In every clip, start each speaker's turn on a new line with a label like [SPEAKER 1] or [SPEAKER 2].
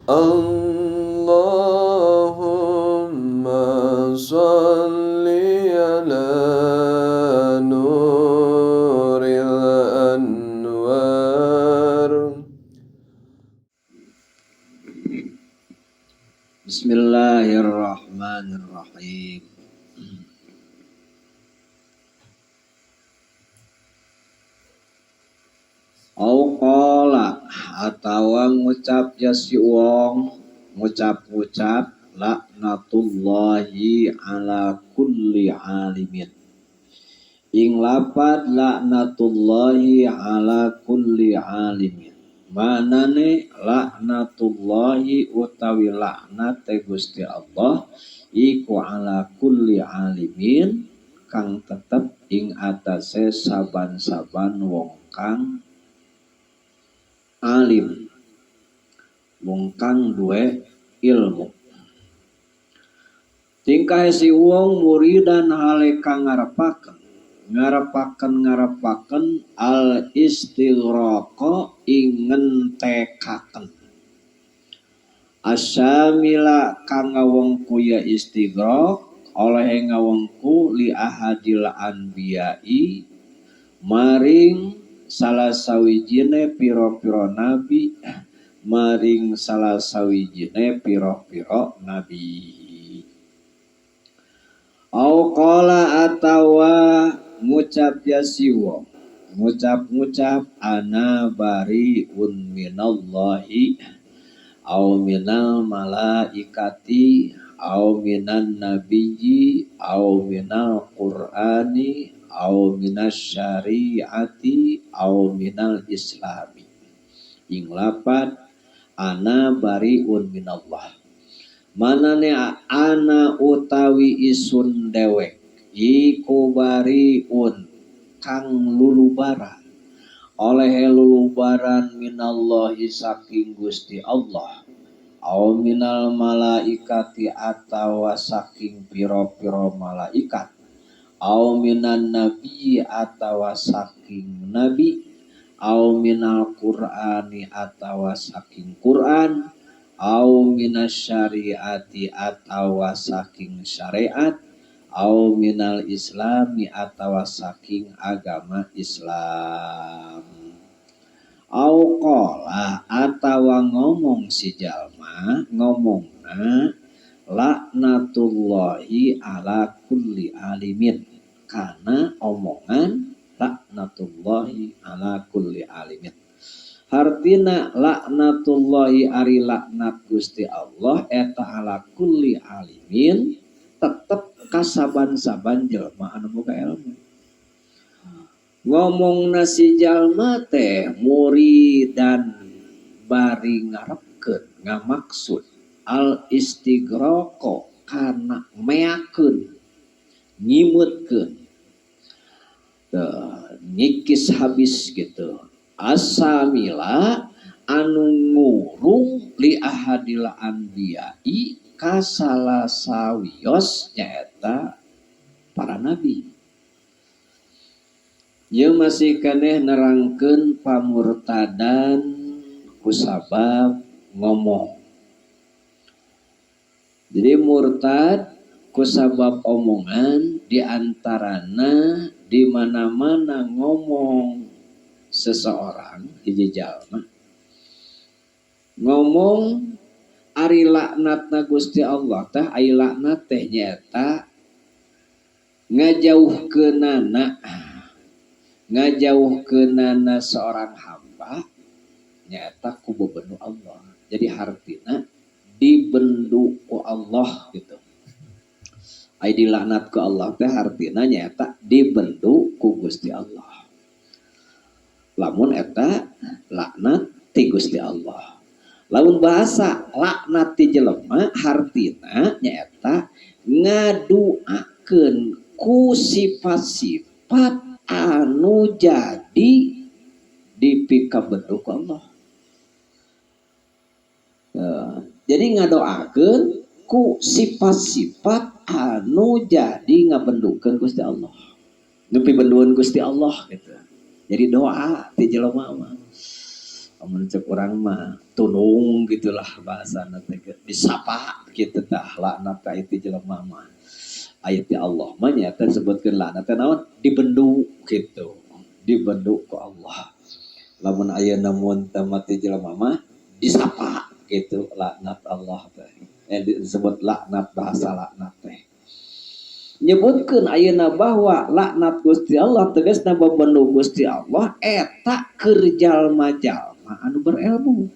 [SPEAKER 1] Allahumma salli ala nuril anwar.
[SPEAKER 2] Bismillahirrahmanirrahim. Au qala atawa ngucap ya si wong ngucap-ngucap laknatullahi ala kulli alimin. Ing lapad laknatullahi ala kulli alimin. Manane laknatullahi utawi laknat Gusti Allah iku ala kulli alimin kang tetep ing atase saban-saban wong kang alim, wong kang duwe ilmu. Tingkah si wong muridan hale kang ngarepaken, ngarepaken ngarepaken al istighraqa ing ngentekaken. Asyamila kang ngawengku ya istighraq oleh ngawengku li ahadil anbiya'i maring salah sawijine pira-pira nabi, maring salah sawijine pira-pira nabi. Au qala atawa ngucap ya si wong, ngucap-ngucap ana bariun minallahi au minal malaikati au minan nabiyyi au minal qur'ani au minas syariati au minal islami. Ing lapad ana bariun minallah. Manane ana utawi isun dewek iku bariun kang lulubaran oleh lulubaran minallahi saking Gusti Allah au minal malaikati atawa saking pira-pira malaikat au minan nabi atawa saking nabi au minal qur'ani atawa saking Qur'an au minas syariati atawa saking syariat au minal islami atawa saking agama Islam. Au qala atawa ngomong si jalma ngomongna laknatullahi ala kulli alimin, kana omongan laknatullahi ala kulli alimin. Hartina laknatullahi ari laknat Gusti Allah eta ala kulli alimin tetep kasaban-saban jelema anu boga ilmu. Ngomongna si jalma teh muridan bari ngarepkeun ngamaksud al istigraqo kana meakeun nyimeutkeun ngikis habis gitu. Asamila anu ngurung li ahadil anbiya'i ka salah sawios nyaeta para nabi. Ieu masih keneh nerangkeun pamurtadan kusabab ngomong. Jadi murtad kusabab omongan diantarana di mana-mana ngomong seseorang hiji jalma ngomong ari laknatna Gusti Allah teh ari laknat teh nyaeta ngajauhkeunana, ngajauhkeunana seorang hamba nyaeta ku bebendu Allah. Jadi hartina dibendu ku Allah gitu. Ai dilaknat ku Allah teh hartina nyaeta dibendu ku Gusti Allah. Lamun eta laknat ti Gusti Allah. Lamun bahasa laknat ti jelema hartina nyaeta ngaduakeun ku sifat-sifat anu jadi dipikabendu ku Allah. Jadi ngadoakeun ku sifat-sifat anu jadi ngabendukeun Gusti Allah. Nepi benduan Gusti Allah gitu. Jadi doa ti jelema mah. Amun cek urang mah tunung gitulah bahasana teh disapa kitu tah laknat ka itu jelema mah. Aya ti Allah mah nyaeta disebutkeun laknat teh naon dibendu kitu. Dibendu ku Allah. Lamun ayeuna mun teu mati jelema mah disapa kitu laknat Allah teh. Disebut laknat bahasa laknat teh. Nyebutkeun ayeuna bahwa laknat Gusti Allah tegasna bebendu Gusti Allah eta keur jalma-jalma anu berilmu.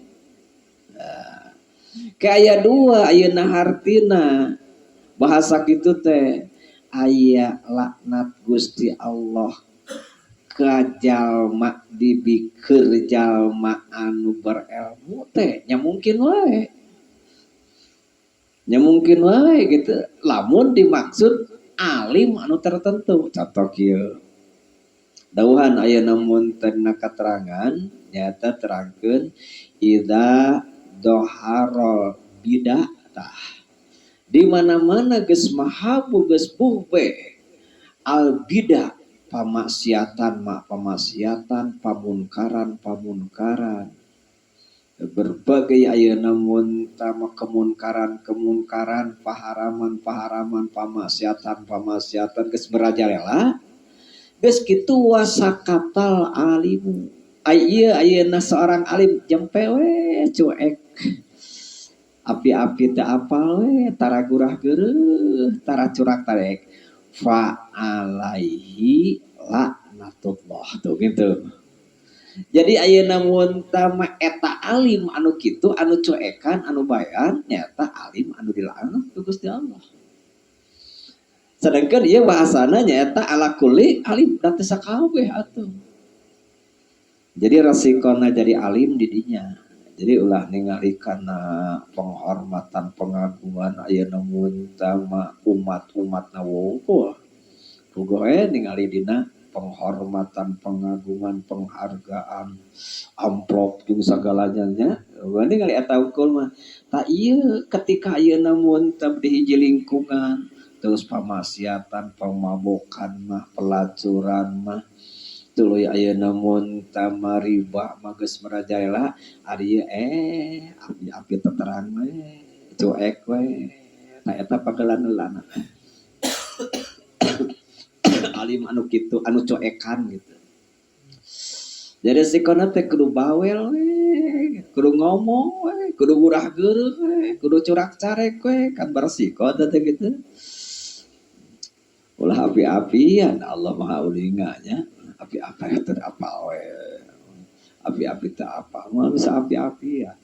[SPEAKER 2] Nah, ke aya dua ayeuna hartina bahasa kitu teh aya laknat Gusti Allah ka jalma dibikeun jalma anu berilmu teh nya mungkin wae. Nya mungkin wae gitu lamun dimaksud alim anu tertentu. Contoh kieu dawuhan ayeuna mun teh dina katerangan nyaeta terangkeun idza doharol bidah tah di mana-mana geus mahabu geus buhbe al bidah pamaksiatan ma pamaksiatan pamunkaran pamunkaran berbagai ayeuna mun tama kemunkaran-kemunkaran paharaman-paharaman pamaksiatan-pamaksiatan geus merajalela geus kitu wasakatal alimu ai ieu ayeuna seorang alim jempe we cuek api-api teu apal we tara gurah geureuh tara curak tarek fa alaihi laknatullah tuh gitu. Jadi ayeuna mun tama eta alim anu kitu anu cuekan anu bayan nyata alim anu dilaknat ku Gusti Allah. Sedangkan ieu bahasana nyaeta ala kulli alim da teu sakabeh atuh. Jadi resikona jadi alim di dinya. Jadi ulah ningali kana penghormatan pengagungan ayeuna mun tama umat-umatna wungkul. Puguh we ningali dina penghormatan, pengagungan, penghargaan, amplop jeung sagalanya nya. Ningali eta wungkul mah. Tah ieu ketika ayeuna mun teh di hiji lingkungan terus pamaksiatan, pamabokan mah, pelacuran mah, tuluy ayeuna mun tama riba mah geus merajalela, ari api-api teterang we, cuek we. Tah eta pagelan-heulana. Alim anu kitu, anu cuekan gitu. Jadi sikona teh kudu bawel we, kudu ngomong we, kudu gurah geureuh we, kudu curak carek we, kan beresiko teh gitu. Ulah api-apian Allah Maha Ulinga nya. Api-api teh apal we. Api-api teh apal, moal bisa api-apian.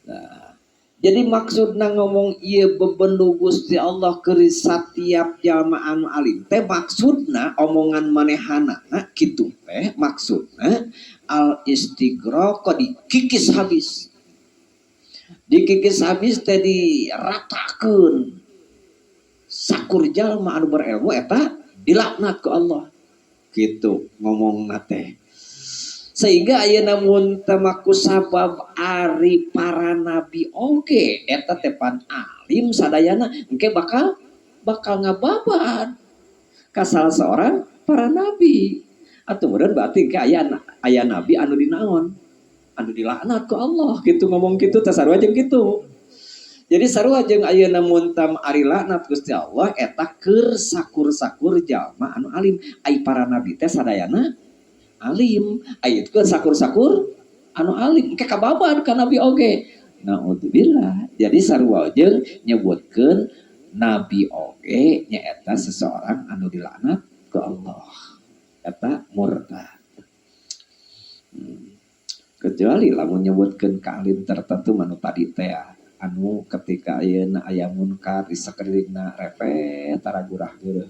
[SPEAKER 2] Nah, jadi maksudna ngomong ieu bebendu Gusti Allah keur satiap jalma anu alim teh maksudna omongan manehanana kitu teh maksudna al istighroq dikikis habis. Dikikis habis teh diratakeun. Sakur jalma anu berilmu eta dilaknat ku Allah. Kitu ngomongna teh. Sehingga ayeuna mun teu maku sabab ari para nabi oge eta teh pan alim sadayana engke bakal ngababan ka salah seorang para nabi. Atuh meureun berarti engke aya nabi anu dinaon? Anu dilaknat ku Allah gitu ngomong kitu teh sarua jeung kitu. Jadi sarua jeung ayeuna mun tam ari laknat Gusti Allah eta keur sakur-sakur jalma anu alim. Ai para nabi teh sadayana alim, ai itu kan sakur-sakur anu alim engke kababan ka nabi oge. Naudzubillah. Jadi sarua jeung nyebutkeun nabi oge nyaeta seseorang anu dilaknat ku Allah. Eta murtad. Kecuali lamun nyebutkeun ka alim tertentu manu tadi teh anu ketika ayeuna aya munkar di sakelilingna repet tara gurah geureuh.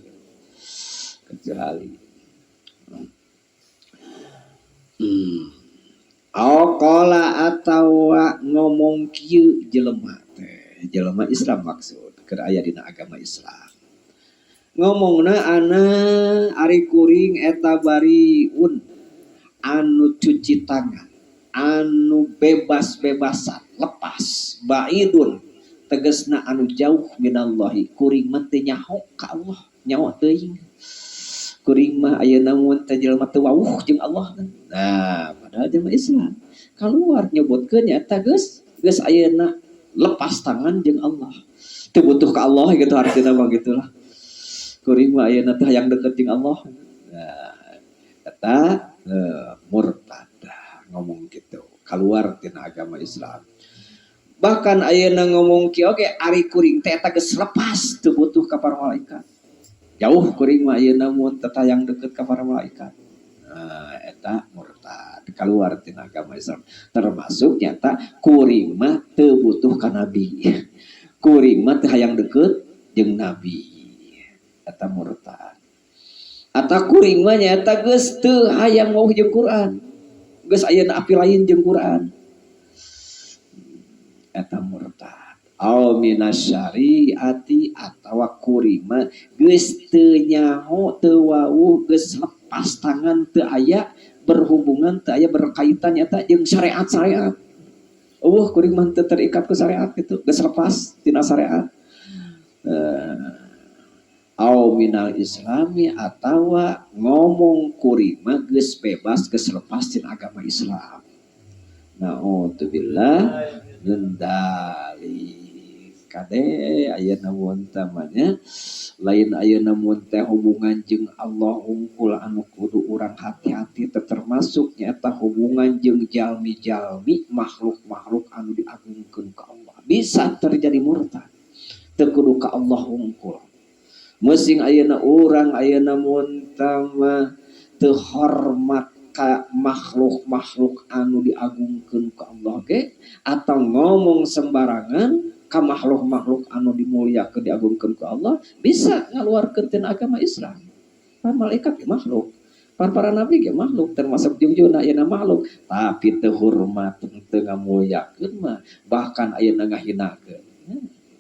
[SPEAKER 2] Kecuali Aqala atawa ngomong kieu jelema teh, jelema Islam maksud keur aya dina agama Islam. Ngomongna ana ari kuring eta bariun anu cuci tangan, anu bebas-bebasan, lepas, baidun tegasna anu jauh minallahi, kuring mah teu nyaho ka Allah, nyaho teuing. Kuring mah ayeuna mun teh jelema teu wawuh jeung Allah. Nah, padahal jelema Islam keluar nyebutkeun nyata geus geus ayeuna lepas tangan jeung Allah. Teu butuh ka Allah gitu, artinya mah gitulah. Kuring mah ayeuna teh hayang deket jeung Allah. Nah, eta murtad ngomong gitu, keluar tina agama Islam. Bahkan ayeuna ngomong kieu oge, ari kuring teh eta geus lepas, teu butuh ka para malaikat. Jauh kuring mah ayeuna mun teu hayang deket ka para malaikat. Nah, eta murtad, keluar tina agama Islam. Termasuk nyata kuring mah teu butuh ka nabi. Kuring mah teu hayang deket jeung nabi. Eta murtad. Atau kuring mah nyata geus teu hayang wawuh jeung Quran. Geus ayeuna api lain jeung Quran. Eta murtad. Au minasyariati, atawa kuring mah geus teu nyaho, teu wawuh, geus lepas tangan, teu aya berhubungan, teu aya berkaitan nyata jeung syariat-syariat. Euweuh, kuring mah teu terikat ku syariat gitu, geus lepas tina syariat. Au minal islami, atawa ngomong kuring mah geus bebas, geus lepas tina agama Islam. Naudzubillah min dzalik. Kade ayeuna mun tamanya lain ayeuna mun teh hubungan jeung Allah hungkul anu kudu urang hati-hati teh, termasuk nyaeta hubungan jeung jalmi-jalmi, makhluk-makhluk anu diagungkeun ka Allah bisa terjadi murtad. Teu kudu ka Allah hungkul. Mesing ayeuna urang ayeuna mun tama teu hormat ka makhluk-makhluk anu diagungkeun ka Allah ge, atau ngomong sembarangan ka makhluk-makhluk anu dimuliakeun, diagungkeun ku Allah, bisa ngaluarkeun tina agama Islam. Para malaikat ge makhluk, para nabi ge makhluk, termasuk jungjuna ayeuna makhluk, tapi teu hormat, teu ngamuliakeun mah, bahkan ayeuna ngahinakeun,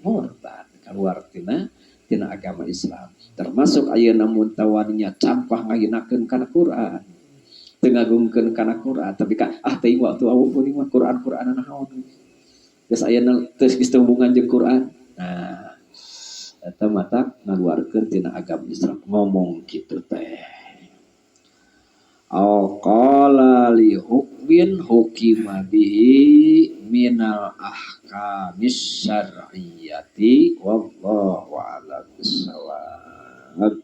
[SPEAKER 2] murtad, keluar tina tina agama Islam. Termasuk ayeuna mun tawaninya campah ngahinakeun kana Quran, teu ngagungkeun kana Quran, tapi ka ah teuing waktu awuh kuring mah Quran Quran naon, geus ayeuna teu geus teu hubungan jeung Quran. Nah, eta matak ngaluarkeun tina agama Islam ngomong kitu teh. Au qala li hukmin hukima bihi minal ahkamis syar'iyyati, wallahu a'lam bissawab.